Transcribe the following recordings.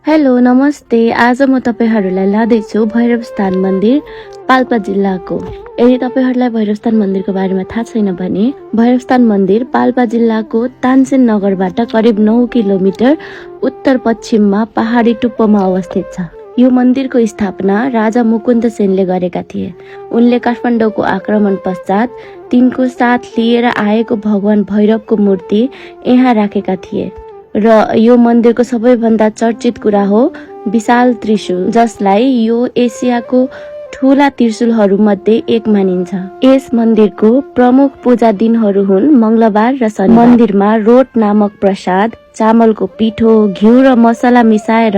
Hello नमस्ते। आज म तपाईहरुलाई लादैछु भैरवस्थान मन्दिर पाल्पा जिल्लाको। यदि तपाईहरुलाई भैरवस्थान मन्दिरको बारेमा थाहा छैन भने भैरवस्थान मन्दिर पाल्पा जिल्लाको तानसेन नगरबाट करिब 9 किलोमिटर उत्तर पश्चिममा पहाडी टुप्पोमा अवस्थित छ। यो मन्दिरको स्थापना राजा मुकुन्द सेनले गरेका थिए। उनले काठमाडौँको आक्रमण पश्चात तिनको साथ लिएर आएको भगवान भैरवको मूर्ति यहाँ राखेका थिए र यो मन्दिरको सबैभन्दा चर्चित कुरा हो विशाल त्रिशूल, जसलाई यो एसियाको ठूला त्रिशूलहरू मध्ये एक मानिन्छ। यस मन्दिरको प्रमुख पूजा दिनहरू हुन् मंगलबार र शनिबार। मन्दिरमा रोट नामक प्रसाद, चामलको पिठो, घिउ र मसला मिसाएर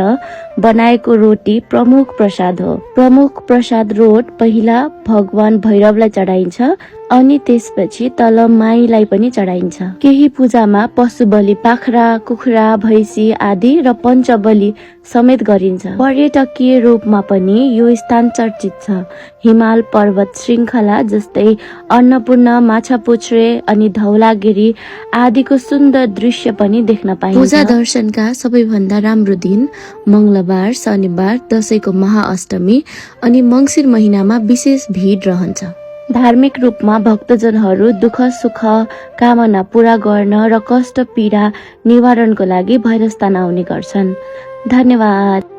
बनाएको रोटी प्रमुख प्रसाद हो। प्रमुख प्रसाद रोट पहिला भगवान भैरवलाई चढाइन्छ अनि त्यसपछि तल माईलाई पनि चढाइन्छ। केही पूजामा पशु बलि बाख्रा, कुखुरा, भैँसी आदि र पञ्चबलि समेत गरिन्छ। पर्यटकीय रूपमा पनि यो स्थान चर्चित छ। हिमाल पर्वत श्रृङ्खला जस्तै अन्नपूर्ण, माछापुच्छ्रे अनि धौलागिरी आदिको सुन्दर दृश्य पनि देख्न पाइन्छ। पूजा दर्शनका सबैभन्दा राम्रो दिन मंगलबार, शनिबार, दशैंको महाअष्टमी अनि मंसिर महिनामा विशेष भिड रहन्छ। धार्मिक रूपमा भक्तजनहरू दुःख सुख कामना पूरा गर्न र कष्ट पीडा निवारणको लागि भैरवस्थान आउने गर्छन्। धन्यवाद।